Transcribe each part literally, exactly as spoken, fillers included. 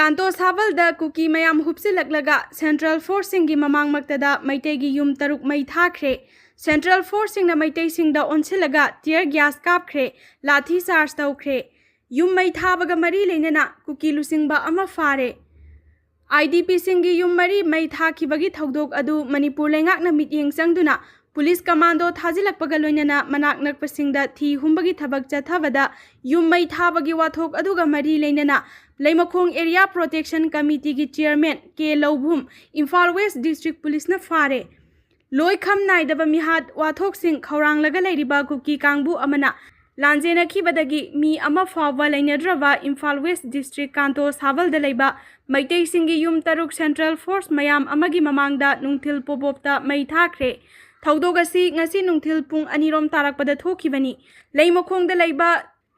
ꯀꯥꯟꯇꯣ ꯁꯥꯕꯜꯗ ꯀꯨꯀꯤ ꯃꯌꯥꯝ ꯍꯨꯞꯆꯤꯜꯂꯛꯂꯒ ꯁꯦꯟꯇ꯭ꯔꯦꯜ ꯐꯣꯔꯁꯁꯤꯡꯒꯤ ꯃꯃꯥꯡꯃꯛꯇꯗ ꯃꯩꯇꯩꯒꯤ ꯌꯨꯝ ꯇꯔꯨꯛ ꯃꯩ ꯊꯥꯈ꯭ꯔꯦ꯫ ꯁꯦꯟꯇ꯭ꯔꯦꯜ ꯐꯣꯔꯁꯁꯤꯡꯅ ꯃꯩꯇꯩꯁꯤꯡꯗ ꯑꯣꯟꯁꯤꯜꯂꯒ ꯇꯤꯌꯔ ꯒ꯭ꯌꯥꯁ ꯀꯥꯞꯈ꯭ꯔꯦ, ꯂꯥꯊꯤ ꯆꯥꯔꯖ ꯇꯧꯈ꯭ꯔꯦ꯫ ꯌꯨꯝ ꯃꯩ ꯊꯥꯕꯒ ꯃꯔꯤ ꯂꯩꯅꯅ ꯀꯨꯀꯤ ꯂꯨꯆꯤꯡꯕ ꯑꯃ ꯐꯥꯔꯦ꯫ ꯑꯥꯏ ꯗꯤ ꯄꯤꯁꯤꯡꯒꯤ ꯌꯨꯝ ꯃꯔꯤ ꯃꯩ ꯊꯥꯈꯤꯕꯒꯤ ꯊꯧꯗꯣꯛ ꯑꯗꯨ ꯃꯅꯤꯄꯨꯔ ꯂꯩꯉꯥꯛꯅ ꯃꯤꯠꯌꯦꯡ ꯆꯪꯗꯨꯅ ꯄꯨꯂꯤꯁ ꯀꯃꯥꯟꯗꯣ ꯊꯥꯖꯤꯜꯂꯛꯄꯒ ꯂꯣꯏꯅꯅ ꯃꯅꯥꯛ ꯅꯛꯄꯁꯤꯡꯗ ꯊꯤ ꯍꯨꯝꯕꯒꯤ ꯊꯕꯛ ꯆꯠꯊꯕꯗ ꯌꯨꯝ ꯃꯩ ꯊꯥꯕꯒꯤ ꯋꯥꯊꯣꯛ ꯑꯗꯨꯒ ꯃꯔꯤ ꯂꯩꯅꯅ ꯂꯩꯃꯈꯣꯡ ꯑꯦꯔꯤꯌꯥ ꯄ꯭ꯔꯣꯇꯦꯛꯁꯟ ꯀꯃꯤꯇꯤꯒꯤ ꯆꯤꯌꯔꯃꯦꯟ ꯀꯦ ꯂꯧꯕꯨꯝ ꯏꯝꯐꯥꯜ ꯋꯦꯁ ꯗꯤꯁꯇ꯭ꯔꯤꯛ ꯄꯨꯂꯤꯁꯅ ꯐꯥꯔꯦ꯫ ꯂꯣꯏꯈꯝ ꯅꯥꯏꯗꯕ ꯃꯤꯍꯥꯠ ꯋꯥꯊꯣꯛꯁꯤꯡ ꯈꯧꯔꯥꯡꯂꯒ ꯂꯩꯔꯤꯕ ꯀꯨꯀꯤ ꯀꯥꯡꯕꯨ ꯑꯃꯅ ꯂꯥꯟꯖꯦꯟꯅꯈꯤꯕꯗꯒꯤ ꯃꯤ ꯑꯃ ꯐꯥꯎꯕ ꯂꯩꯅꯗ꯭ꯔꯕ ꯏꯝꯐꯥꯜ ꯋꯦꯁ ꯗꯤꯁꯇ꯭ꯔꯤꯛ ꯀꯥꯟꯇꯣ ꯁꯥꯕꯜꯗ ꯂꯩꯕ ꯃꯩꯇꯩꯁꯤꯡꯒꯤ ꯌꯨꯝ ꯇꯔꯨꯛ ꯁꯦꯟꯇ꯭ꯔꯦꯜ ꯐꯣꯔꯁ ꯃꯌꯥꯝ ꯑꯃꯒꯤ ꯃꯃꯥꯡꯗ ꯅꯨꯡꯊꯤꯜ ꯄꯣꯕꯣꯞꯇ ꯃꯩ ꯊꯥꯈ꯭ꯔꯦ꯫ ꯊꯧꯗꯣꯛ ꯑꯁꯤ ꯉꯁꯤ ꯅꯨꯡꯊꯤꯜ ꯄꯨꯡ ꯑꯅꯤꯔꯣꯝ ꯇꯥꯔꯛꯄꯗ ꯊꯣꯛꯈꯤꯕꯅꯤ꯫ ꯂꯩꯃꯈꯣꯡꯗ ꯂꯩꯕ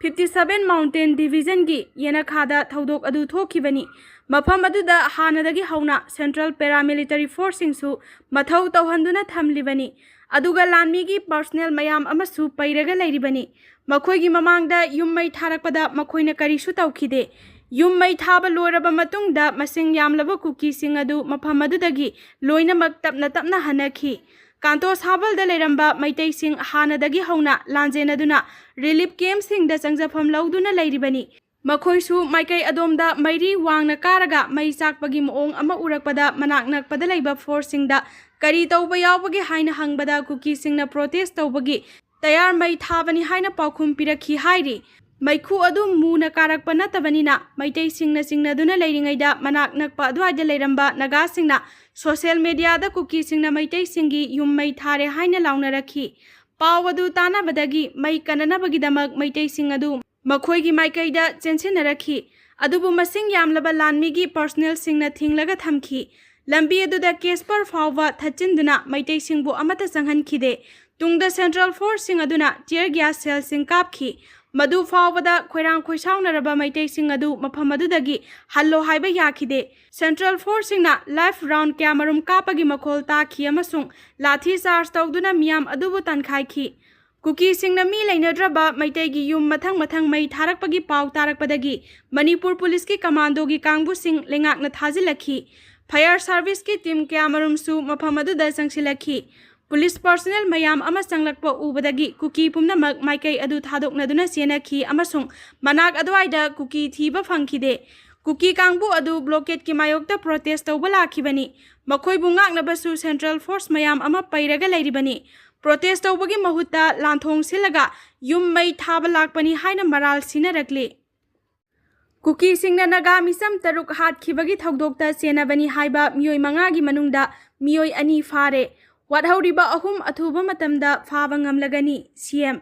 ꯐꯤꯐꯇꯤ ꯁꯚꯦꯟ ꯃꯥꯎꯟꯇꯦꯟ ꯗꯤꯚꯤꯖꯟꯒꯤ ꯌꯦꯅꯈꯥꯗ ꯊꯧꯗꯣꯛ ꯑꯗꯨ ꯊꯣꯛꯈꯤꯕꯅꯤ꯫ ꯃꯐꯝ ꯑꯗꯨꯗ ꯍꯥꯟꯅꯗꯒꯤ ꯍꯧꯅ ꯁꯦꯟꯇ꯭ꯔꯦꯜ ꯄꯦꯔꯥꯃꯤꯂꯤꯇꯔꯤ ꯐꯣꯔꯁꯁꯤꯡꯁꯨ ꯃꯊꯧ ꯇꯧꯍꯟꯗꯨꯅ ꯊꯝꯂꯤꯕꯅꯤ꯫ ꯑꯗꯨꯒ ꯂꯥꯟꯃꯤꯒꯤ ꯄꯔꯁꯅꯦꯜ ꯃꯌꯥꯝ ꯑꯃꯁꯨ ꯄꯩꯔꯒ ꯂꯩꯔꯤꯕꯅꯤ꯫ ꯃꯈꯣꯏꯒꯤ ꯃꯃꯥꯡꯗ ꯌꯨꯝ ꯃꯩ ꯊꯥꯔꯛꯄꯗ ꯃꯈꯣꯏꯅ ꯀꯔꯤꯁꯨ ꯇꯧꯈꯤꯗꯦ꯫ ꯌꯨꯝ ꯃꯩ ꯊꯥꯕ ꯂꯣꯏꯔꯕ ꯃꯇꯨꯡꯗ ꯃꯁꯤꯡ ꯌꯥꯝꯂꯕ ꯀꯨꯀꯤꯁꯤꯡ ꯑꯗꯨ ꯃꯐꯝ ꯑꯗꯨꯗꯒꯤ ꯂꯣꯏꯅꯃꯛ ꯇꯞꯅ ꯇꯞꯅ ꯍꯟꯅꯈꯤ꯫ ꯀꯥꯟꯇꯣ ꯁꯥꯕꯜꯗ ꯂꯩꯔꯝꯕ ꯃꯩꯇꯩꯁꯤꯡ ꯍꯥꯟꯅꯗꯒꯤ ꯍꯧꯅ ꯂꯥꯟꯖꯦꯟꯅꯗꯨꯅ ꯔꯤꯂꯤꯐ ꯀꯦꯝꯞꯁꯤꯡꯗ ꯆꯪꯖꯐꯝ ꯂꯧꯗꯨꯅ ꯂꯩꯔꯤꯕꯅꯤ꯫ ꯃꯈꯣꯏꯁꯨ ꯃꯥꯏꯀꯩ ꯑꯗꯣꯝꯗ ꯃꯩꯔꯤ ꯋꯥꯡꯅ ꯀꯥꯔꯒ ꯃꯩ ꯆꯥꯛꯄꯒꯤ ꯃꯑꯣꯡ ꯑꯃ ꯎꯔꯛꯄꯗ ꯃꯅꯥꯛ ꯅꯛꯄꯗ ꯂꯩꯕ ꯐꯣꯔꯁꯁꯤꯡꯗ ꯀꯔꯤ ꯇꯧꯕ ꯌꯥꯎꯕꯒꯦ ꯍꯥꯏꯅ ꯍꯪꯕꯗ ꯀꯨꯀꯤꯁꯤꯡꯅ ꯄ꯭ꯔꯣꯇꯦꯁ ꯇꯧꯕꯒꯤ ꯇꯌꯥꯔ ꯃꯩ ꯊꯥꯕꯅꯤ ꯍꯥꯏꯅ ꯄꯥꯎꯈꯨꯝ ꯄꯤꯔꯛꯈꯤ ꯍꯥꯏꯔꯤ꯫ ꯃꯩꯈꯨ ꯑꯗꯨ ꯃꯨꯅ ꯀꯥꯔꯛꯄ ꯅꯠꯇꯕꯅꯤꯅ ꯃꯩꯇꯩꯁꯤꯡꯅ ꯆꯤꯡꯅꯗꯨꯅ ꯂꯩꯔꯤꯉꯩꯗ ꯃꯅꯥꯛ ꯅꯛꯄ ꯑꯗꯨꯋꯥꯏꯗ ꯂꯩꯔꯝꯕ ꯅꯥꯒꯥꯁꯤꯡꯅ ꯁꯣꯁꯤꯌꯦꯜ ꯃꯦꯗꯤꯌꯥꯗ ꯀꯨꯀꯤꯁꯤꯡꯅ ꯃꯩꯇꯩꯁꯤꯡꯒꯤ ꯌꯨꯝ ꯃꯩ ꯊꯥꯔꯦ ꯍꯥꯏꯅ ꯂꯥꯎꯅꯔꯛꯈꯤ꯫ ꯄꯥꯎ ꯑꯗꯨ ꯇꯥꯅꯕꯗꯒꯤ ꯃꯩ ꯀꯟꯅꯅꯕꯒꯤꯗꯃꯛ ꯃꯩꯇꯩꯁꯤꯡ ꯑꯗꯨ ꯃꯈꯣꯏꯒꯤ ꯃꯥꯏꯀꯩꯗ ꯆꯦꯟꯁꯤꯟꯅꯔꯛꯈꯤ꯫ ꯑꯗꯨꯕꯨ ꯃꯁꯤꯡ ꯌꯥꯝꯂꯕ ꯂꯥꯟꯃꯤꯒꯤ ꯄꯔꯁꯅꯦꯜꯁꯤꯡꯅ ꯊꯤꯡꯂꯒ ꯊꯝꯈꯤ꯫ ꯂꯝꯕꯤ ꯑꯗꯨꯗ ꯀꯦꯁꯄꯔ ꯐꯥꯎꯕ ꯊꯠꯆꯤꯟꯗꯨꯅ ꯃꯩꯇꯩꯁꯤꯡꯕꯨ ꯑꯃꯠꯇ ꯆꯪꯍꯟꯈꯤꯗꯦ꯫ ꯇꯨꯡꯗ ꯁꯦꯟꯇ꯭ꯔꯦꯜ ꯐꯣꯔꯁꯁꯤꯡ ꯑꯗꯨꯅ ꯇꯤꯌꯔ ꯒ꯭ꯌꯥꯁ ꯁꯦꯜꯁꯤꯡ ꯀꯥꯞꯈꯤ꯫ ꯃꯗꯨ ꯐꯥꯎꯕꯗ ꯈꯣꯏꯔꯥꯡ ꯈꯣꯏꯁꯥꯎꯅꯔꯕ ꯃꯩꯇꯩꯁꯤꯡ ꯑꯗꯨ ꯃꯐꯝ ꯑꯗꯨꯗꯒꯤ ꯍꯜꯂꯣ ꯍꯥꯏꯕ ꯌꯥꯈꯤꯗꯦ꯫ ꯁꯦꯟꯇ꯭ꯔꯦꯜ ꯐꯣꯔꯁꯁꯤꯡꯅ ꯂꯥꯏꯐ ꯔꯥꯎꯟ ꯀꯌꯥꯃꯔꯨꯝ ꯀꯥꯞꯄꯒꯤ ꯃꯈꯣꯜ ꯇꯥꯈꯤ ꯑꯃꯁꯨꯡ ꯂꯥꯊꯤ ꯆꯥꯔꯖ ꯇꯧꯗꯨꯅ ꯃꯤꯌꯥꯝ ꯑꯗꯨꯕꯨ ꯇꯥꯟꯈꯥꯏꯈꯤ꯫ ꯀꯨꯀꯤꯁꯤꯡꯅ ꯃꯤ ꯂꯩꯅꯗ꯭ꯔꯕ ꯃꯩꯇꯩꯒꯤ ꯌꯨꯝ ꯃꯊꯪ ꯃꯊꯪ ꯃꯩ ꯊꯥꯔꯛꯄꯒꯤ ꯄꯥꯎ ꯇꯥꯔꯛꯄꯗꯒꯤ ꯃꯅꯤꯄꯨꯔ ꯄꯨꯂꯤꯁꯀꯤ ꯀꯃꯥꯟꯗꯣꯒꯤ ꯀꯥꯡꯕꯨꯁꯤꯡ ꯂꯩꯉꯥꯛꯅ ꯊꯥꯖꯤꯜꯂꯛꯈꯤ꯫ ꯐꯥꯌꯔ ꯁꯥꯔꯚꯤꯁꯀꯤ ꯇꯤꯝ ꯀꯌꯥꯃꯔꯨꯝꯁꯨ ꯃꯐꯝ ꯑꯗꯨꯗ ꯆꯪꯁꯤꯜꯂꯛꯈꯤ꯫ ꯄꯨꯂꯤꯁ ꯄꯔꯁꯣꯅꯦꯜ ꯃꯌꯥꯝ ꯑꯃ ꯆꯪꯂꯛꯄ ꯎꯕꯗꯒꯤ ꯀꯨꯀꯤ ꯄꯨꯝꯅꯃꯛ ꯃꯥꯏꯀꯩ ꯑꯗꯨ ꯊꯥꯗꯣꯛꯅꯗꯨꯅ ꯆꯦꯟꯅꯈꯤ ꯑꯃꯁꯨꯡ ꯃꯅꯥꯛ ꯑꯗꯨꯋꯥꯏꯗ ꯀꯨꯀꯤ ꯊꯤꯕ ꯐꯪꯈꯤꯗꯦ꯫ ꯀꯨꯀꯤ ꯀꯥꯡꯕꯨ ꯑꯗꯨ ꯕ꯭ꯂꯣꯀꯦꯠꯀꯤ ꯃꯥꯌꯣꯛꯇ ꯄ꯭ꯔꯣꯇꯦꯁ ꯇꯧꯕ ꯂꯥꯛꯈꯤꯕꯅꯤ꯫ ꯃꯈꯣꯏꯕꯨ ꯉꯥꯛꯅꯕꯁꯨ ꯁꯦꯟꯇ꯭ꯔꯦꯜ ꯐꯣꯔꯁ ꯃꯌꯥꯝ ꯑꯃ ꯄꯩꯔꯒ ꯂꯩꯔꯤꯕꯅꯤ꯫ ꯄ꯭ꯔꯣꯇꯦꯁ ꯇꯧꯕꯒꯤ ꯃꯍꯨꯠꯇ ꯂꯥꯟꯊꯣꯡ ꯁꯤꯜꯂꯒ ꯌꯨꯝ ꯃꯩ ꯊꯥꯕ ꯂꯥꯛꯄꯅꯤ ꯍꯥꯏꯅ ꯃꯔꯥꯜ ꯁꯤꯅꯔꯛꯂꯤ꯫ ꯀꯨꯀꯤꯁꯤꯡꯅ ꯅꯥꯒꯥ ꯃꯤꯆꯝ ꯇꯔꯨꯛ ꯍꯥꯠꯈꯤꯕꯒꯤ ꯊꯧꯗꯣꯛꯇ ꯆꯦꯟꯅꯕꯅꯤ ꯍꯥꯏꯕ ꯃꯤꯑꯣꯏ ꯃꯉꯥꯒꯤ ꯃꯅꯨꯡꯗ ꯃꯤꯑꯣꯏ ꯑꯅꯤ ꯐꯥꯔꯦ꯫ ꯋꯥꯠꯍꯧꯔꯤꯕ ꯑꯍꯨꯝ ꯑꯊꯨꯕ ꯃꯇꯝꯗ ꯐꯥꯕ ꯉꯝꯂꯒꯅꯤ, ꯁꯤ ꯑꯦꯝ꯫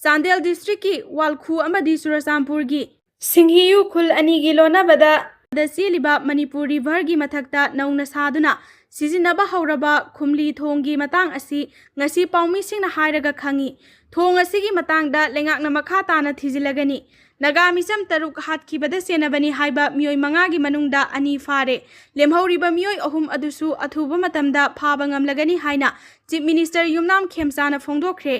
ꯆꯥꯟꯗꯦꯜ ꯗꯤꯁꯇ꯭ꯔꯤꯛꯀꯤ ꯋꯥꯜꯈꯨ ꯑꯃꯗꯤ ꯆꯨꯔꯆꯥꯟꯄꯨꯔꯒꯤ ꯁꯤꯡꯍꯤꯌꯨ ꯈꯨꯜ ꯑꯅꯤꯒꯤ ꯂꯣꯟꯅꯕꯗ ꯗ ꯆꯦꯜꯂꯤꯕ ꯃꯅꯤꯄꯨꯔ ꯔꯤꯚꯔꯒꯤ ꯃꯊꯛꯇ ꯅꯧꯅ ꯁꯥꯗꯨꯅ ꯁꯤꯖꯤꯟꯅꯕ ꯍꯧꯔꯕ ꯈꯨꯝꯂꯤ ꯊꯣꯡꯒꯤ ꯃꯇꯥꯡ ꯑꯁꯤ ꯉꯁꯤ ꯄꯥꯎꯃꯤꯁꯤꯡꯅ ꯍꯥꯏꯔꯒ ꯈꯪꯉꯤ꯫ ꯊꯣꯡ ꯑꯁꯤꯒꯤ ꯃꯇꯥꯡꯗ ꯂꯩꯉꯥꯛꯅ ꯃꯈꯥ ꯇꯥꯅ ꯊꯤꯖꯤꯜꯂꯒꯅꯤ꯫ ꯅꯥꯒꯥ ꯃꯤꯆꯝ ꯇꯔꯨꯛ ꯍꯥꯠꯈꯤꯕꯗ ꯆꯦꯟꯅꯕꯅꯤ ꯍꯥꯏꯕ ꯃꯤꯑꯣꯏ ꯃꯉꯥꯒꯤ ꯃꯅꯨꯡꯗ ꯑꯅꯤ ꯐꯥꯔꯦ꯫ ꯂꯦꯝꯍꯧꯔꯤꯕ ꯃꯤꯑꯣꯏ ꯑꯍꯨꯝ ꯑꯗꯨꯁꯨ ꯑꯊꯨꯕ ꯃꯇꯝꯗ ꯐꯥꯕ ꯉꯝꯂꯒꯅꯤ ꯍꯥꯏꯅ ꯆꯤꯐ ꯃꯤꯅꯤꯁꯇꯔ ꯌꯨꯝꯅꯥꯝ ꯈꯦꯝꯆꯥꯅ ꯐꯣꯡꯗꯣꯛꯈ꯭ꯔꯦ꯫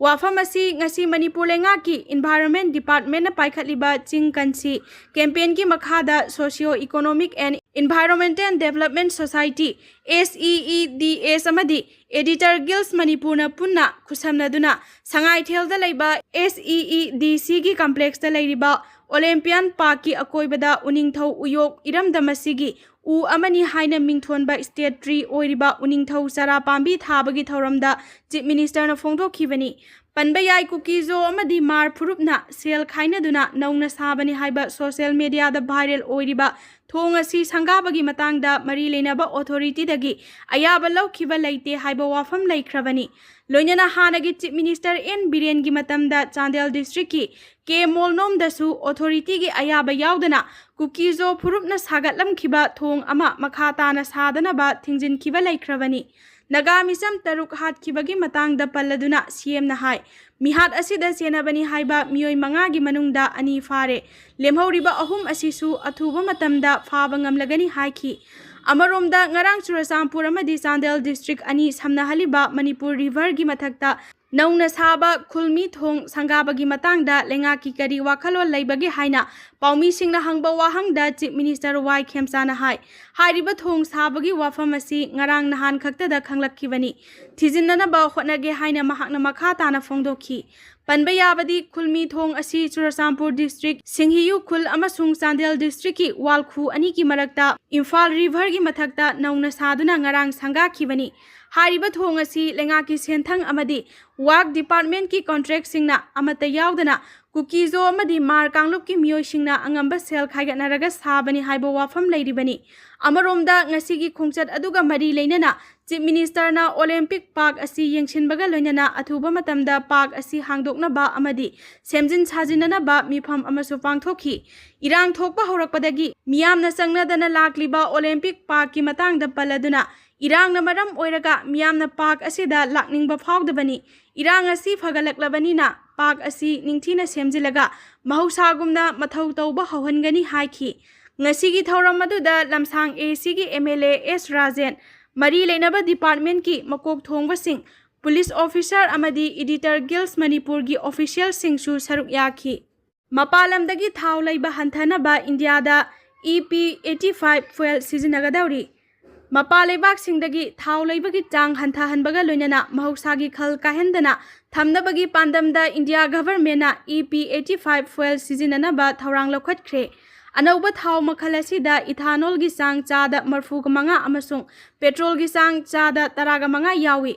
ꯋꯥꯐꯝ ꯑꯁꯤ ꯉꯁꯤ ꯃꯅꯤꯄꯨꯔ ꯂꯩꯉꯥꯛꯀꯤ ꯏꯟꯚꯥꯏꯔꯣꯟꯃꯦꯟ ꯗꯤꯄꯥꯔꯠꯃꯦꯟꯅ ꯄꯥꯏꯈꯠꯂꯤꯕ ꯆꯤꯡ ꯀꯟꯁꯤ ꯀꯦꯝꯄꯦꯟꯒꯤ ꯃꯈꯥꯗ Socio Economic and Environmental Development Society, S E E D S, ꯑꯃꯗꯤ Editor Guilds ꯃꯅꯤꯄꯨꯔꯅ ꯄꯨꯟꯅ ꯈꯨꯠꯁꯝꯅꯗꯨꯅ ꯁꯉꯥꯏꯊꯦꯜꯗ ꯂꯩꯕ S E E D C ꯒꯤ ꯀꯝꯄ꯭ꯂꯦꯛꯁꯇ ꯂꯩꯔꯤꯕ ꯑꯣꯂꯦꯝꯄꯤꯌꯥꯟ ꯄꯥꯔꯛꯀꯤ ꯑꯀꯣꯏꯕꯗ ꯎꯅꯤꯡꯊꯧ ꯎꯌꯣꯛ ꯏꯔꯝꯗꯝ ꯑꯁꯤꯒꯤ ꯎ ꯑꯃꯅꯤ ꯍꯥꯏꯅ ꯃꯤꯡꯊꯣꯟꯕ ꯁ꯭ꯇꯦꯠ ꯇ꯭ꯔꯤ ꯑꯣꯏꯔꯤꯕ ꯎꯅꯤꯡꯊꯧ ꯆꯔꯥ ꯄꯥꯝꯕꯤ ꯊꯥꯕꯒꯤ ꯊꯧꯔꯝꯗ ꯆꯤꯐ ꯃꯤꯅꯤꯁꯇꯔꯅ ꯐꯣꯡꯗꯣꯛꯈꯤꯕꯅꯤ꯫ ꯄꯟꯕ ꯌꯥꯏ, ꯀꯨꯀꯤꯖꯣ ꯑꯃꯗꯤ ꯃꯥꯔ ꯐꯨꯔꯨꯞꯅ ꯁꯦꯜ ꯈꯥꯏꯅꯗꯨꯅ ꯅꯧꯅ ꯁꯥꯕꯅꯤ ꯍꯥꯏꯕ ꯁꯣꯁꯤꯌꯦꯜ ꯃꯤꯗꯤꯌꯥꯗ ꯚꯥꯏꯔꯦꯜ ꯑꯣꯏꯔꯤꯕ ꯊꯣꯡ ꯑꯁꯤ ꯁꯪꯒꯥꯕꯒꯤ ꯃꯇꯥꯡꯗ ꯃꯔꯤ ꯂꯩꯅꯕ ꯑꯣꯊꯣꯔꯤꯇꯤꯗꯒꯤ ꯑꯌꯥꯕ ꯂꯧꯈꯤꯕ ꯂꯩꯇꯦ ꯍꯥꯏꯕ ꯋꯥꯐꯝ ꯂꯩꯈ꯭ꯔꯕꯅꯤ꯫ ꯂꯣꯏꯅꯅ ꯍꯥꯟꯅꯒꯤ ꯆꯤꯐ ꯃꯤꯅꯤꯁꯇꯔ ꯑꯦꯟ ꯕꯤꯔꯦꯟꯒꯤ ꯃꯇꯝꯗ ꯆꯥꯟꯗꯦꯜ ꯗꯤꯁꯇ꯭ꯔꯤꯛꯀꯤ ꯀꯦ ꯃꯣꯜꯅꯣꯝꯗꯁꯨ ꯑꯣꯊꯣꯔꯤꯇꯤꯒꯤ ꯑꯌꯥꯕ ꯌꯥꯎꯗꯅ ꯀꯨꯀꯤꯖꯣ ꯐꯨꯔꯨꯞꯅ ꯁꯥꯒꯠꯂꯝꯈꯤꯕ ꯊꯣꯡ ꯑꯃ ꯃꯈꯥ ꯇꯥꯅ ꯁꯥꯗꯅꯕ ꯊꯤꯡꯖꯤꯟꯈꯤꯕ ꯂꯩꯈ꯭ꯔꯕꯅꯤ꯫ ꯅꯥꯒꯥ ꯃꯤꯆꯝ ꯇꯔꯨꯛ ꯍꯥꯠꯈꯤꯕꯒꯤ ꯃꯇꯥꯡꯗ ꯄꯜꯂꯗꯨꯅ ꯁꯤ ꯑꯦꯝꯅ ꯍꯥꯏ, ꯃꯤꯍꯥꯠ ꯑꯁꯤꯗ ꯆꯦꯟꯅꯕꯅꯤ ꯍꯥꯏꯕ ꯃꯤꯑꯣꯏ ꯃꯉꯥꯒꯤ ꯃꯅꯨꯡꯗ ꯑꯅꯤ ꯐꯥꯔꯦ꯫ ꯂꯦꯝꯍꯧꯔꯤꯕ ꯑꯍꯨꯝ ꯑꯁꯤꯁꯨ ꯑꯊꯨꯕ ꯃꯇꯝꯗ ꯐꯥꯕ ꯉꯝꯂꯒꯅꯤ ꯍꯥꯏꯈꯤ꯫ ꯑꯃꯔꯣꯝꯗ, ꯉꯔꯥꯡ ꯆꯨꯔꯆꯥꯟꯄꯨꯔ ꯑꯃꯗꯤ ꯆꯥꯟꯗꯦꯜ ꯗꯤꯁꯇ꯭ꯔꯤꯛ ꯑꯅꯤ ꯁꯝꯅꯍꯜꯂꯤꯕ ꯃꯅꯤꯄꯨꯔ ꯔꯤꯚꯔꯒꯤ ꯃꯊꯛꯇ ꯅꯧꯅ ꯁꯥꯕ ꯈꯨꯜꯃꯤ ꯊꯣꯡ ꯁꯪꯒꯥꯕꯒꯤ ꯃꯇꯥꯡꯗ ꯂꯩꯉꯥꯛꯀꯤ ꯀꯔꯤ ꯋꯥꯈꯜꯂꯣꯟ ꯂꯩꯕꯒꯦ ꯍꯥꯏꯅ ꯄꯥꯎꯃꯤꯁꯤꯡꯅ ꯍꯪꯕ ꯋꯥꯍꯪꯗ Chief Minister ꯋꯥꯏ ꯈꯦꯝꯆꯥꯅ ꯍꯥꯏ, ꯍꯥꯏꯔꯤꯕ ꯊꯣꯡ ꯁꯥꯕꯒꯤ ꯋꯥꯐꯝ ꯑꯁꯤ ꯉꯔꯥꯡ ꯅꯍꯥꯟ ꯈꯛꯇꯗ ꯈꯪꯂꯛꯈꯤꯕꯅꯤ, ꯊꯤꯖꯤꯟꯅꯅꯕ ꯍꯣꯠꯅꯒꯦ ꯍꯥꯏꯅ ꯃꯍꯥꯛꯅ ꯃꯈꯥ ꯇꯥꯅ ꯐꯣꯡꯗꯣꯛꯈꯤ꯫ ꯄꯟꯕ ꯌꯥꯕꯗꯤ, ꯈꯨꯜꯃꯤ ꯊꯣꯡ ꯑꯁꯤ ꯆꯨꯔꯆꯥꯟꯄꯨꯔ district, ꯁꯤꯡꯍꯤ ꯎꯈ꯭ꯔꯨꯜ ꯑꯃꯁꯨꯡ ꯆꯥꯟꯗꯦꯜ districtꯀꯤ ꯋꯥꯜꯈꯨ ꯑꯅꯤꯒꯤ ꯃꯔꯛꯇ ꯏꯝꯐꯥꯜ riverꯒꯤ ꯃꯊꯛꯇ ꯅꯧꯅ ꯁꯥꯗꯨꯅ ꯉꯔꯥꯡ ꯁꯪꯒꯥꯈꯤꯕꯅꯤ꯫ ꯍꯥꯏꯔꯤꯕ ꯊꯣꯡ ꯑꯁꯤ ꯂꯩꯉꯥꯛꯀꯤ ꯁꯦꯟꯊꯪ ꯑꯃꯗꯤ Works Departmentꯀꯤ contractꯁꯤꯡꯅ ꯑꯃꯠꯇ ꯌꯥꯎꯗꯅ ꯀꯨꯀꯤꯖꯣ ꯑꯃꯗꯤ ꯃꯥꯔ ꯀꯥꯡꯂꯨꯞꯀꯤ ꯃꯤꯑꯣꯏꯁꯤꯡꯅ ꯑꯉꯝꯕ ꯁꯦꯜ ꯈꯥꯏꯒꯠꯅꯔꯒ ꯁꯥꯕꯅꯤ ꯍꯥꯏꯕ ꯋꯥꯐꯝ ꯂꯩꯔꯤꯕꯅꯤ꯫ ꯑꯃꯔꯣꯝꯗ, ꯉꯁꯤꯒꯤ ꯈꯣꯡꯆꯠ ꯑꯗꯨꯒ ꯃꯔꯤ ꯂꯩꯅꯅ Chief Ministerꯅ Olympic Park ꯑꯁꯤ ꯌꯦꯡꯁꯤꯟꯕꯒ ꯂꯣꯏꯅꯅ ꯑꯊꯨꯕ ꯃꯇꯝꯗ park ꯑꯁꯤ ꯍꯥꯡꯗꯣꯛꯅꯕ ꯑꯃꯗꯤ ꯁꯦꯝꯖꯤꯟ ꯁꯥꯖꯤꯟꯅꯅꯕ ꯃꯤꯐꯝ ꯑꯃꯁꯨ ꯄꯥꯡꯊꯣꯛꯈꯤ꯫ ꯏꯔꯥꯡ ꯊꯣꯛꯄ ꯍꯧꯔꯛꯄꯗꯒꯤ ꯃꯤꯌꯥꯝꯅ ꯆꯪꯅꯗꯅ ꯂꯥꯛꯂꯤꯕ Olympic Parkꯀꯤ ꯃꯇꯥꯡꯗ ꯄꯜꯂꯗꯨꯅ, ꯏꯔꯥꯡꯅ ꯃꯔꯝ ꯑꯣꯏꯔꯒ ꯃꯤꯌꯥꯝꯅ park ꯑꯁꯤꯗ ꯂꯥꯛꯅꯤꯡꯕ ꯐꯥꯎꯗꯕꯅꯤ꯫ ꯏꯔꯥꯡ ꯑꯁꯤ ꯐꯒꯠꯂꯛꯂꯕꯅꯤꯅ park ꯑꯁꯤ ꯅꯤꯡꯊꯤꯅ ꯁꯦꯝꯖꯤꯜꯂꯒ ꯃꯍꯧꯁꯥꯒꯨꯝꯅ ꯃꯊꯧ ꯇꯧꯕ ꯍꯧꯍꯟꯒꯅꯤ ꯍꯥꯏꯈꯤ꯫ ꯉꯁꯤꯒꯤ ꯊꯧꯔꯝ ꯑꯗꯨꯗ ꯂꯝꯁꯥꯡ ACꯒꯤ MLA S ꯔꯥꯖꯦꯟ, ꯃꯔꯤ ꯂꯩꯅꯕ departmentꯀꯤ ꯃꯀꯣꯛ ꯊꯣꯡꯕꯁꯤꯡ, police officer ꯑꯃꯗꯤ Editor Guilds ꯃꯅꯤꯄꯨꯔꯒꯤ officialꯁꯤꯡꯁꯨ ꯁꯔꯨꯛ ꯌꯥꯈꯤ꯫ ꯃꯄꯥꯟ ꯂꯝꯗꯒꯤ ꯊꯥꯎ ꯂꯩꯕ ꯍꯟꯊꯅꯕ ꯏꯟꯗꯤꯌꯥꯗ E P eighty five fuel ꯁꯤꯖꯤꯟꯅꯒꯗꯧꯔꯤ꯫ ꯃꯄꯥꯟ ꯂꯩꯕꯥꯛꯁꯤꯡꯗꯒꯤ ꯊꯥꯎ ꯂꯩꯕꯒꯤ ꯆꯥꯡ ꯍꯟꯊꯍꯟꯕꯒ ꯂꯣꯏꯅꯅ ꯃꯍꯧꯁꯥꯒꯤ ꯈꯜ ꯀꯥꯏꯍꯟꯗꯅ ꯊꯝꯅꯕꯒꯤ ꯄꯥꯟꯗꯝꯗ India governmentꯅ E P eighty five fuel ꯁꯤꯖꯤꯟꯅꯅꯕ ꯊꯧꯔꯥꯡ ꯂꯧꯈꯠꯈ꯭ꯔꯦ꯫ ꯑꯅꯧꯕ ꯊꯥꯎ ꯃꯈꯜ ꯑꯁꯤꯗ ethanolꯒꯤ ꯆꯥꯡ ꯆꯥꯗ ꯃꯔꯐꯨꯒ ꯃꯉꯥ ꯑꯃꯁꯨꯡ petrolꯒꯤ ꯆꯥꯡ ꯆꯥꯗ ꯇꯔꯥꯒ ꯃꯉꯥ ꯌꯥꯎꯏ꯫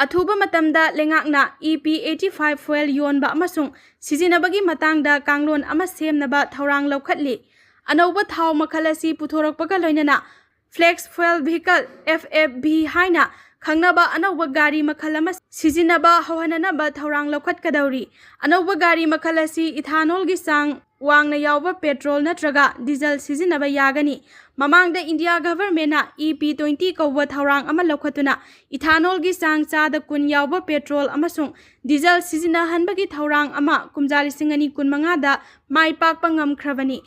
ꯑꯊꯨꯕ ꯃꯇꯝꯗ ꯂꯩꯉꯥꯛꯅ E P eighty five fuel ꯌꯣꯟꯕ ꯑꯃꯁꯨꯡ ꯁꯤꯖꯤꯟꯅꯕꯒꯤ ꯃꯇꯥꯡꯗ ꯀꯥꯡꯂꯣꯟ ꯑꯃ ꯁꯦꯝꯅꯕ ꯊꯧꯔꯥꯡ ꯂꯧꯈꯠꯂꯤ꯫ ꯑꯅꯧꯕ ꯊꯥꯎ ꯃꯈꯜ ꯑꯁꯤ ꯄꯨꯊꯣꯔꯛꯄꯒ ꯂꯣꯏꯅꯅ flex fuel vehicle, F F V ꯍꯥꯏꯅ ꯈꯪꯅꯕ ꯑꯅꯧꯕ ꯒꯥꯔꯤ ꯃꯈꯜ ꯑꯃ ꯁꯤꯖꯤꯟꯅꯕ ꯍꯧꯍꯟꯅꯅꯕ ꯊꯧꯔꯥꯡ ꯂꯧꯈꯠꯀꯗꯧꯔꯤ꯫ ꯑꯅꯧꯕ ꯒꯥꯔꯤ ꯃꯈꯜ ꯑꯁꯤ ethanolꯒꯤ ꯆꯥꯡ ꯋꯥꯡꯅ ꯌꯥꯎꯕ petrol ꯅꯠꯇ꯭ꯔꯒ diesel ꯁꯤꯖꯤꯟꯅꯕ ꯌꯥꯒꯅꯤ꯫ ꯃꯃꯥꯡꯗ ꯏꯟꯗꯤꯌꯥ governmentꯅ E P twenty ꯀꯧꯕ ꯊꯧꯔꯥꯡ ꯑꯃ ꯂꯧꯈꯠꯇꯨꯅ ethanolꯒꯤ ꯆꯥꯡ ꯆꯥꯗ ꯀꯨꯟ ꯌꯥꯎꯕ petrol ꯑꯃꯁꯨꯡ diesel ꯁꯤꯖꯤꯟꯅꯍꯟꯕꯒꯤ ꯊꯧꯔꯥꯡ ꯑꯃ ꯀꯨꯝꯖꯥ ꯂꯤꯁꯤꯡ ꯑꯅꯤ ꯀꯨꯟꯃꯉꯥꯗ ꯃꯥꯏ ꯄꯥꯛꯄ ꯉꯝꯈ꯭ꯔꯕꯅꯤ꯫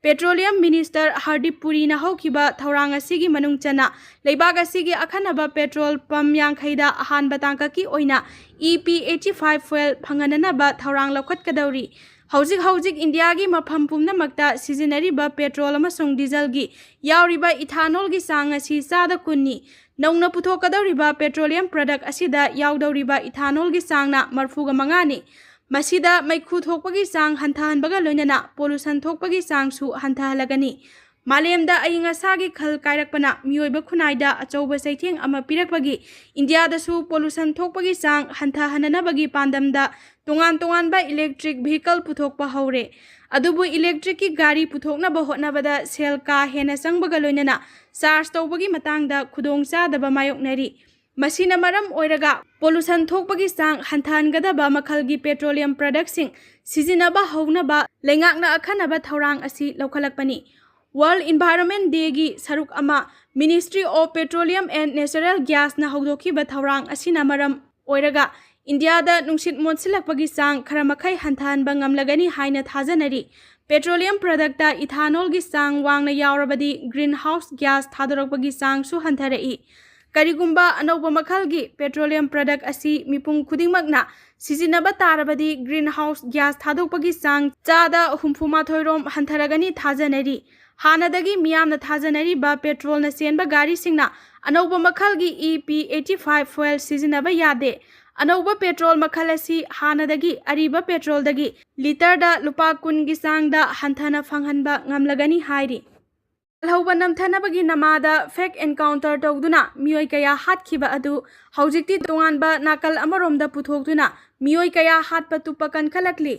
Petroleum Minister Hardeep Purina ꯍꯧꯈꯤꯕ ꯊꯧꯔꯥꯡ ꯑꯁꯤꯒꯤ ꯃꯅꯨꯡ ꯆꯟꯅ ꯂꯩꯕꯥꯛ ꯑꯁꯤꯒꯤ ꯑꯈꯟꯅꯕ petrol pump ꯌꯥꯡꯈꯩꯗ ꯑꯍꯥꯟꯕ ꯇꯥꯡꯀꯛꯀꯤ ꯑꯣꯏꯅ E P eighty five fuel ꯐꯪꯍꯟꯅꯅꯕ ꯊꯧꯔꯥꯡ ꯂꯧꯈꯠꯀꯗꯧꯔꯤ꯫ ꯍꯧꯖꯤꯛ ꯍꯧꯖꯤꯛ ꯏꯟꯗꯤꯌꯥꯒꯤ ꯃꯐꯝ ꯄꯨꯝꯅꯃꯛꯇ ꯁꯤꯖꯤꯟꯅꯔꯤꯕ petrol ꯑꯃꯁꯨꯡ dieselꯒꯤ ꯌꯥꯎꯔꯤꯕ ethanolꯒꯤ ꯆꯥꯡ ꯑꯁꯤ ꯆꯥꯗ ꯀꯨꯟꯅꯤ꯫ ꯅꯧꯅ ꯄꯨꯊꯣꯛꯀꯗꯧꯔꯤꯕ petroleum product ꯑꯁꯤꯗ ꯌꯥꯎꯗꯧꯔꯤꯕ ethanolꯒꯤ ꯆꯥꯡꯅ ꯃꯔꯤꯐꯨꯒ ꯃꯉꯥꯅꯤ꯫ ꯃꯁꯤꯗ ꯃꯩꯈꯨ ꯊꯣꯛꯄꯒꯤ ꯆꯥꯡ ꯍꯟꯊꯍꯟꯕꯒ ꯂꯣꯏꯅꯅ pollution ꯊꯣꯛꯄꯒꯤ ꯆꯥꯡꯁꯨ ꯍꯟꯊꯍꯜꯂꯒꯅꯤ꯫ ꯃꯥꯂꯦꯝꯗ ꯑꯏꯪ ꯑꯁꯥꯒꯤ ꯈꯜ ꯀꯥꯏꯔꯛꯄꯅ ꯃꯤꯑꯣꯏꯕ ꯈꯨꯟꯅꯥꯏꯗ ꯑꯆꯧꯕ ꯆꯩꯊꯦꯡ ꯑꯃ ꯄꯤꯔꯛꯄꯒꯤ ꯏꯟꯗꯤꯌꯥꯗꯁꯨ pollution ꯊꯣꯛꯄꯒꯤ ꯆꯥꯡ ꯍꯟꯊꯍꯟꯅꯅꯕꯒꯤ ꯄꯥꯟꯗꯝꯗ ꯇꯣꯉꯥꯟ ꯇꯣꯉꯥꯟꯕ electric vehicle ꯄꯨꯊꯣꯛꯄ ꯍꯧꯔꯦ꯫ ꯑꯗꯨꯕꯨ electricꯀꯤ ꯒꯥꯔꯤ ꯄꯨꯊꯣꯛꯅꯕ ꯍꯣꯠꯅꯕꯗ ꯁꯦꯜ ꯀꯥ ꯍꯦꯟꯅ ꯆꯪꯕꯒ ꯂꯣꯏꯅꯅ charge ꯇꯧꯕꯒꯤ ꯃꯇꯥꯡꯗ ꯈꯨꯗꯣꯡꯆꯥꯗꯕ ꯃꯥꯌꯣꯛꯅꯔꯤ꯫ ꯃꯁꯤꯅ ꯃꯔꯝ ꯑꯣꯏꯔꯒ pollution ꯊꯣꯛꯄꯒꯤ ꯆꯥꯡ ꯍꯟꯊꯍꯟꯒꯗꯕ ꯃꯈꯜꯒꯤ petroleum productꯁꯤꯡ ꯁꯤꯖꯤꯟꯅꯕ ꯍꯧꯅꯕ ꯂꯩꯉꯥꯛꯅ ꯑꯈꯟꯅꯕ ꯊꯧꯔꯥꯡ ꯑꯁꯤ ꯂꯧꯈꯠꯂꯛꯄꯅꯤ꯫ World Environment Dayꯒꯤ ꯁꯔꯨꯛ ꯑꯃ Ministry of Petroleum and Natural Gasꯅ ꯍꯧꯗꯣꯛꯈꯤꯕ ꯊꯧꯔꯥꯡ ꯑꯁꯤꯅ ꯃꯔꯝ ꯑꯣꯏꯔꯒ ꯏꯟꯗꯤꯌꯥꯗ ꯅꯨꯡꯁꯤꯠ ꯃꯣꯠꯁꯤꯜꯂꯛꯄꯒꯤ ꯆꯥꯡ ꯈꯔ ꯃꯈꯩ ꯍꯟꯊꯍꯟꯕ ꯉꯝꯂꯒꯅꯤ ꯍꯥꯏꯅ ꯊꯥꯖꯅꯔꯤ꯫ Petroleum productꯇ ethanolꯒꯤ ꯆꯥꯡ ꯋꯥꯡꯅ ꯌꯥꯎꯔꯕꯗꯤ greenhouse gas ꯊꯥꯗꯣꯔꯛꯄꯒꯤ ꯆꯥꯡꯁꯨ ꯍꯟꯊꯔꯛꯏ꯫ ꯀꯔꯤꯒꯨꯝꯕ ꯑꯅꯧꯕ ꯃꯈꯜꯒꯤ petroleum product ꯑꯁꯤ ꯃꯤꯄꯨꯝ ꯈꯨꯗꯤꯡꯃꯛꯅ ꯁꯤꯖꯤꯟꯅꯕ ꯇꯥꯔꯕꯗꯤ greenhouse gas ꯊꯥꯗꯣꯛꯄꯒꯤ ꯆꯥꯡ ꯆꯥꯗ ꯍꯨꯝꯐꯨ ꯃꯥꯊꯣꯏ ꯔꯣꯝ ꯍꯟꯊꯔꯒꯅꯤ ꯊꯥꯖꯅꯔꯤ꯫ ꯍꯥꯟꯅꯗꯒꯤ ꯃꯤꯌꯥꯝꯅ ꯊꯥꯖꯅꯔꯤꯕ petrolꯅ ꯆꯦꯟꯕ ꯒꯥꯔꯤꯁꯤꯡꯅ ꯑꯅꯧꯕ ꯃꯈꯜꯒꯤ E P eighty five fuel ꯁꯤꯖꯤꯟꯅꯕ ꯌꯥꯗꯦ꯫ ꯑꯅꯧꯕ petrol ꯃꯈꯜ ꯑꯁꯤ ꯍꯥꯟꯅꯗꯒꯤ ꯑꯔꯤꯕ petrolꯗꯒꯤ ꯂꯤꯇꯔꯗ ꯂꯨꯄꯥ ꯀꯨꯟꯒꯤ ꯆꯥꯡꯗ ꯍꯟꯊꯅ ꯐꯪꯍꯟꯕ ꯉꯝꯂꯒꯅꯤ ꯍꯥꯏꯔꯤ꯫ ꯂꯥꯜꯍꯧꯕ ꯅꯝꯊꯅꯕꯒꯤ ꯅꯃꯥꯗ fake encounter ꯇꯧꯗꯨꯅ ꯃꯤꯑꯣꯏ ꯀꯌꯥ ꯍꯥꯠꯈꯤꯕ ꯑꯗꯨ ꯍꯧꯖꯤꯛꯇꯤ ꯇꯣꯉꯥꯟꯕ ꯅꯥꯀꯜ ꯑꯃꯔꯣꯝꯗ ꯄꯨꯊꯣꯛꯇꯨꯅ ꯃꯤꯑꯣꯏ ꯀꯌꯥ ꯍꯥꯠꯄ ꯇꯨꯞꯄ ꯀꯟꯈꯠꯂꯛꯂꯤ꯫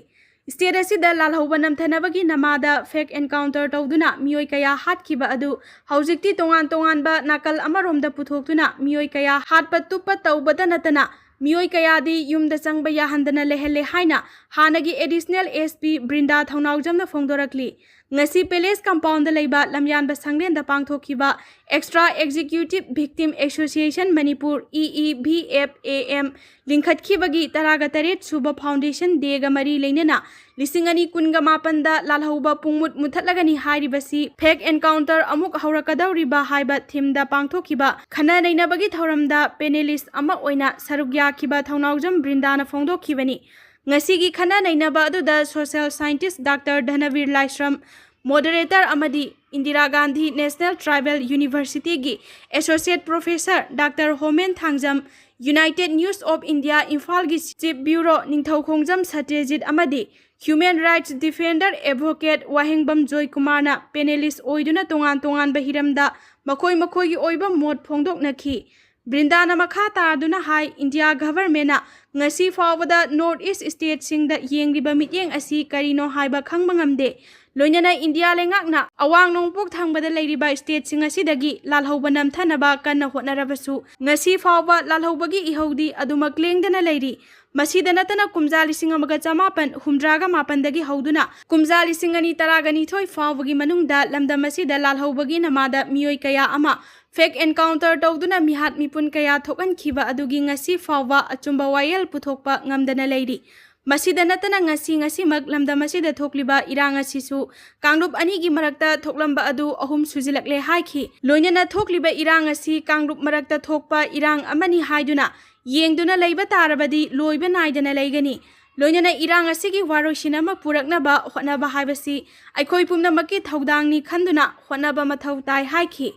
State ꯑꯁꯤꯗ ꯂꯥꯜꯍꯧꯕ ꯅꯝꯊꯅꯕꯒꯤ ꯅꯃꯥꯗ fake encounter ꯇꯧꯗꯨꯅ ꯃꯤꯑꯣꯏ ꯀꯌꯥ ꯍꯥꯠꯈꯤꯕ ꯑꯗꯨ ꯍꯧꯖꯤꯛꯇꯤ ꯇꯣꯉꯥꯟ ꯇꯣꯉꯥꯟꯕ ꯅꯥꯀꯜ ꯑꯃꯔꯣꯝꯗ ꯄꯨꯊꯣꯛꯇꯨꯅ ꯃꯤꯑꯣꯏ ꯀꯌꯥ ꯍꯥꯠꯄ ꯇꯨꯞꯄ ꯇꯧꯕꯇ ꯅꯠꯇꯅ ꯃꯤꯑꯣꯏ ꯀꯌꯥꯗꯤ ꯌꯨꯝꯗ ꯆꯪꯕ ꯌꯥꯍꯟꯗꯅ ꯂꯩꯍꯜꯂꯦ ꯍꯥꯏꯅ ꯍꯥꯟꯅꯒꯤ Additional S P ꯕ꯭ꯔꯤꯟꯗꯥ ꯊꯧꯅꯥꯎꯖꯝꯅ ꯐꯣꯡꯗꯣꯔꯛꯂꯤ꯫ ꯉꯁꯤ ꯄꯦꯂꯦꯁ ꯀꯝꯄꯥꯎꯟꯗ ꯂꯩꯕ ꯂꯝꯌꯥꯟꯕ ꯁꯪꯂꯦꯟꯗ ꯄꯥꯡꯊꯣꯛꯈꯤꯕ Extra Executive Victim Association Manipur, E E V F A M, ꯂꯤꯡꯈꯠꯈꯤꯕꯒꯤ ꯇꯔꯥꯒ ꯇꯔꯦꯠ ꯁꯨꯕ ꯐꯥꯎꯟꯗꯦꯁꯟ ꯗꯦꯒ ꯃꯔꯤ ꯂꯩꯅꯅ ꯂꯤꯁꯤꯡ ꯑꯅꯤ ꯀꯨꯟꯒ ꯃꯥꯄꯟꯗ ꯂꯥꯜꯍꯧꯕ ꯄꯨꯡꯃꯨꯠ ꯃꯨꯊꯠꯂꯒꯅꯤ ꯍꯥꯏꯔꯤꯕꯁꯤ ꯐꯦꯛ ꯑꯦꯟꯀꯥꯎꯟꯇꯔ ꯑꯃꯨꯛ ꯍꯧꯔꯛꯀꯗꯧꯔꯤꯕ ꯍꯥꯏꯕ ꯊꯤꯝꯗ ꯄꯥꯡꯊꯣꯛꯈꯤꯕ ꯈꯟꯅ ꯅꯩꯅꯕꯒꯤ ꯊꯧꯔꯝꯗ ꯄꯦꯅꯦꯂꯤꯁ ꯑꯃ ꯑꯣꯏꯅ ꯁꯔꯨꯛ ꯌꯥꯈꯤꯕ ꯊꯧꯅꯥꯎꯖꯝ ꯕ꯭ꯔꯤꯟꯗꯥꯅ ꯐꯣꯡꯗꯣꯛꯈꯤꯕꯅꯤ꯫ ꯉꯁꯤꯒꯤ ꯈꯟꯅ ꯅꯩꯅꯕ ꯑꯗꯨꯗ social scientist doctor Dhanabir Laishram, moderator ꯑꯃꯗꯤ ꯏꯟꯗꯤꯔꯥ ꯒꯥꯟꯙꯤ ꯅꯦꯁꯅꯦꯜ ꯇ꯭ꯔꯥꯏꯕꯦꯜ ꯌꯨꯅꯤꯚꯔꯁꯤꯇꯤꯒꯤ associate professor doctor Homen Thangjam, united news of India ꯏꯝꯐꯥꯜꯒꯤ ꯆꯤꯐ ꯕ꯭ꯌꯨꯔꯣ ꯅꯤꯡꯊꯧꯈꯣꯡꯖꯝ ꯁꯇ꯭ꯌꯖꯤꯠ ꯑꯃꯗꯤ human rights defender advocate Wahengbam ꯖꯣꯏꯀꯨꯃꯥꯔꯅ ꯄꯦꯅꯦꯂꯤꯁ ꯑꯣꯏꯗꯨꯅ ꯇꯣꯉꯥꯟ ꯇꯣꯉꯥꯟꯕ ꯍꯤꯔꯝꯗ ꯃꯈꯣꯏ ꯃꯈꯣꯏꯒꯤ ꯑꯣꯏꯕ ꯃꯣꯠ ꯐꯣꯡꯗꯣꯛꯅꯈꯤ꯫ ꯕ꯭ꯔꯤꯟꯗꯥꯅ ꯃꯈꯥ ꯇꯥꯗꯨꯅ ꯍꯥꯏ, ꯏꯟꯗꯤꯌꯥ ꯒꯚꯔꯟꯃꯦꯟꯠꯅ ꯉꯁꯤ ꯐꯥꯎꯕꯗ ꯅꯣꯔꯠ ꯏꯁ ꯁ꯭ꯇꯦꯠꯁꯤꯡꯗ ꯌꯦꯡꯂꯤꯕ ꯃꯤꯠꯌꯦꯡ ꯑꯁꯤ ꯀꯔꯤꯅꯣ ꯍꯥꯏꯕ ꯈꯪꯕ ꯉꯝꯗꯦ꯫ ꯂꯣꯏꯅꯅ ꯏꯟꯗꯤꯌꯥ ꯂꯩꯉꯥꯛꯅ ꯑꯋꯥꯡ ꯅꯣꯡꯄꯣꯛ ꯊꯪꯕꯗ ꯂꯩꯔꯤꯕ ꯁ꯭ꯇꯦꯠꯁꯤꯡ ꯑꯁꯤꯗꯒꯤ ꯂꯥꯜꯍꯧꯕ ꯅꯝꯊꯅꯕ ꯀꯟꯅ ꯍꯣꯠꯅꯔꯕꯁꯨ ꯉꯁꯤ ꯐꯥꯎꯕ ꯂꯥꯜꯍꯧꯕꯒꯤ ꯏꯍꯧꯗꯤ ꯑꯗꯨꯃꯛ ꯂꯦꯡꯗꯅ ꯂꯩꯔꯤ꯫ ꯃꯁꯤꯗ ꯅꯠꯇꯅ ꯀꯨꯝꯖꯥ ꯂꯤꯁꯤꯡ ꯑꯃꯒ ꯆꯃꯥꯄꯟ ꯍꯨꯝꯗ꯭ꯔꯥꯒ ꯃꯥꯄꯟꯗꯒꯤ ꯍꯧꯗꯨꯅ ꯀꯨꯝꯖꯥ ꯂꯤꯁꯤꯡ ꯑꯅꯤ ꯇꯔꯥꯒ ꯅꯤꯊꯣꯏ ꯐꯥꯎꯕꯒꯤ ꯃꯅꯨꯡꯗ ꯂꯝꯗꯝ ꯑꯁꯤꯗ ꯂꯥꯜꯍꯧꯕꯒꯤ ꯅꯃꯥꯗ ꯃꯤꯑꯣꯏ ꯀꯌꯥ ꯑꯃ ꯐꯦꯛ ꯑꯦꯟꯀꯥꯎꯟꯇꯔ ꯇꯧꯗꯨꯅ ꯃꯤꯍꯥꯠ ꯃꯤꯄꯨꯟ ꯀꯌꯥ ꯊꯣꯛꯍꯟꯈꯤꯕ ꯑꯗꯨꯒꯤ ꯉꯁꯤ ꯐꯥꯎꯕ ꯑꯆꯨꯝꯕ ꯋꯥꯌꯦꯜ ꯄꯨꯊꯣꯛꯄ ꯉꯝꯗꯅ ꯂꯩꯔꯤ꯫ ꯃꯁꯤꯗ ꯅꯠꯇꯅ ꯉꯁꯤ ꯉꯁꯤꯃꯛ ꯂꯝꯗꯝ ꯑꯁꯤꯗ ꯊꯣꯛꯂꯤꯕ ꯏꯔꯥꯡ ꯑꯁꯤꯁꯨ ꯀꯥꯡꯂꯨꯞ ꯑꯅꯤꯒꯤ ꯃꯔꯛꯇ ꯊꯣꯛꯂꯝꯕ ꯑꯗꯨ ꯑꯍꯨꯝ ꯁꯨꯖꯤꯜꯂꯛꯂꯦ ꯍꯥꯏꯈꯤ꯫ ꯂꯣꯏꯅꯅ ꯊꯣꯛꯂꯤꯕ ꯏꯔꯥꯡ ꯑꯁꯤ ꯀꯥꯡꯂꯨꯞ ꯃꯔꯛꯇ ꯊꯣꯛꯄ ꯏꯔꯥꯡ ꯑꯃꯅꯤ ꯍꯥꯏꯗꯨꯅ ꯌꯦꯡꯗꯨꯅ ꯂꯩꯕ ꯇꯥꯔꯕꯗꯤ ꯂꯣꯏꯕ ꯅꯥꯏꯗꯅ ꯂꯩꯒꯅꯤ꯫ ꯂꯣꯏꯅꯅ ꯏꯔꯥꯡ ꯑꯁꯤꯒꯤ ꯋꯥꯔꯣꯏꯁꯤꯟ ꯑꯃ ꯄꯨꯔꯛꯅꯕ ꯍꯣꯠꯅꯕ ꯍꯥꯏꯕꯁꯤ ꯑꯩꯈꯣꯏ ꯄꯨꯝꯅꯃꯛꯀꯤ ꯊꯧꯗꯥꯡꯅꯤ ꯈꯟꯗꯨꯅ ꯍꯣꯠꯅꯕ ꯃꯊꯧ ꯇꯥꯏ ꯍꯥꯏꯈꯤ꯫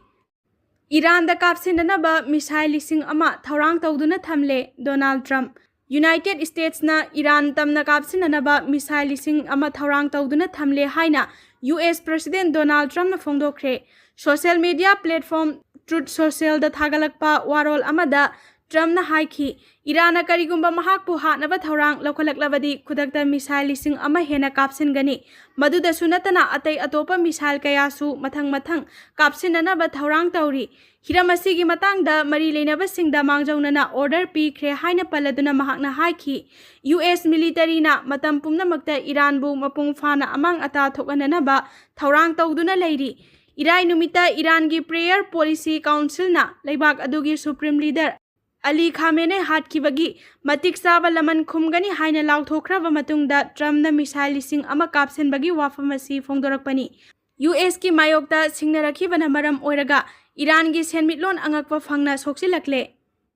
ꯏꯔꯥꯟꯗ ꯀꯥꯞꯁꯤꯟꯅꯅꯕ ꯃꯤꯁꯥꯏꯜ ꯂꯤꯁꯤꯡ ꯑꯃ ꯊꯧꯔꯥꯡ ꯇꯧꯗꯨꯅ ꯊꯝꯂꯦ ꯗꯣꯅꯥꯜꯗ ꯇ꯭ꯔꯝꯞ꯫ ꯌꯨꯅꯥꯏꯇꯦꯗ ꯁ꯭ꯇꯦꯠꯁꯅ ꯏꯔꯥꯟ ꯇꯝꯅ ꯀꯥꯞꯁꯤꯟꯅꯅꯕ ꯃꯤꯁꯥꯏꯜ ꯂꯤꯁꯤꯡ ꯑꯃ ꯊꯧꯔꯥꯡ ꯇꯧꯗꯨꯅ ꯊꯝꯂꯦ ꯍꯥꯏꯅ ꯌꯨ ꯑꯦꯁ ꯄ꯭ꯔꯁꯤꯗꯦꯟꯠ ꯗꯣꯅꯥꯜꯗ ꯇ꯭ꯔꯝꯞꯅ ꯐꯣꯡꯗꯣꯛꯈ꯭ꯔꯦ꯫ ꯁꯣꯁꯤꯌꯦꯜ ꯃꯤꯗꯤꯌꯥ ꯄ꯭ꯂꯦꯠꯐꯣꯔꯝ ꯇ꯭ꯔꯨꯊ ꯁꯣꯁꯤꯌꯦꯜꯗ ꯊꯥꯒꯠꯂꯛꯄ ꯋꯥꯔꯣꯜ ꯑꯃꯗ ꯇ꯭ꯔꯝꯞꯅ ꯍꯥꯏꯈꯤ, ꯏꯔꯥꯟꯅ ꯀꯔꯤꯒꯨꯝꯕ ꯃꯍꯥꯛꯄꯨ ꯍꯥꯠꯅꯕ ꯊꯧꯔꯥꯡ ꯂꯧꯈꯠꯂꯛꯂꯕꯗꯤ ꯈꯨꯗꯛꯇ ꯃꯤꯁꯥꯏꯜ ꯂꯤꯁꯤꯡ ꯑꯃ ꯍꯦꯟꯅ ꯀꯥꯞꯁꯤꯟꯒꯅꯤ꯫ ꯃꯗꯨꯗꯁꯨ ꯅꯠꯇꯅ ꯑꯇꯩ ꯑꯇꯣꯞꯄ ꯃꯤꯁꯥꯏꯜ ꯀꯌꯥꯁꯨ ꯃꯊꯪ ꯃꯊꯪ ꯀꯥꯞꯁꯤꯟꯅꯅꯕ ꯊꯧꯔꯥꯡ ꯇꯧꯔꯤ꯫ ꯍꯤꯔꯝ ꯑꯁꯤꯒꯤ ꯃꯇꯥꯡꯗ ꯃꯔꯤ ꯂꯩꯅꯕꯁꯤꯡꯗ ꯃꯥꯡꯖꯧꯅꯅ ꯑꯣꯔꯗꯔ ꯄꯤꯈ꯭ꯔꯦ ꯍꯥꯏꯅ ꯄꯜꯂꯗꯨꯅ ꯃꯍꯥꯛꯅ ꯍꯥꯏꯈꯤ, ꯌꯨ ꯑꯦꯁ ꯃꯤꯂꯤꯇꯔꯤꯅ ꯃꯇꯝ ꯄꯨꯝꯅꯃꯛꯇ ꯏꯔꯥꯟꯕꯨ ꯃꯄꯨꯡ ꯐꯥꯅ ꯑꯃꯥꯡ ꯑꯇꯥ ꯊꯣꯛꯍꯟꯅꯅꯕ ꯊꯧꯔꯥꯡ ꯇꯧꯗꯨꯅ ꯂꯩꯔꯤ꯫ ꯏꯔꯥꯏ ꯅꯨꯃꯤꯠꯇ ꯏꯔꯥꯟꯒꯤ ꯄ꯭ꯔꯦꯌꯔ ꯄꯣꯂꯤꯁꯤ ꯀꯥꯎꯟꯁꯤꯜꯅ ꯂꯩꯕꯥꯛ ꯑꯗꯨꯒꯤ ꯁꯨꯄ꯭ꯔꯤꯝ ꯂꯤꯗꯔ ꯑꯂꯤ ꯈꯥꯃꯦꯅꯦ ꯍꯥꯠꯈꯤꯕꯒꯤ ꯃꯇꯤꯛ ꯆꯥꯕ ꯂꯃꯟ ꯈꯨꯝꯒꯅꯤ ꯍꯥꯏꯅ ꯂꯥꯎꯊꯣꯛꯈ꯭ꯔꯕ ꯃꯇꯨꯡꯗ ꯇ꯭ꯔꯝꯞꯅ ꯃꯤꯁꯥꯏꯜ ꯂꯤꯁꯤꯡ ꯑꯃ ꯀꯥꯞꯁꯤꯟꯕꯒꯤ ꯋꯥꯐꯝ ꯑꯁꯤ ꯐꯣꯡꯗꯣꯔꯛꯄꯅꯤ꯫ ꯌꯨ ꯑꯦꯁꯀꯤ ꯃꯥꯌꯣꯛꯇ ꯁꯤꯡꯅꯔꯛꯈꯤꯕꯅ ꯃꯔꯝ ꯑꯣꯏꯔꯒ ꯏꯔꯥꯟꯒꯤ ꯁꯦꯟꯃꯤꯠꯂꯣꯟ ꯑꯉꯛꯄ ꯐꯪꯅ ꯁꯣꯛꯆꯤꯜꯂꯛꯂꯦ꯫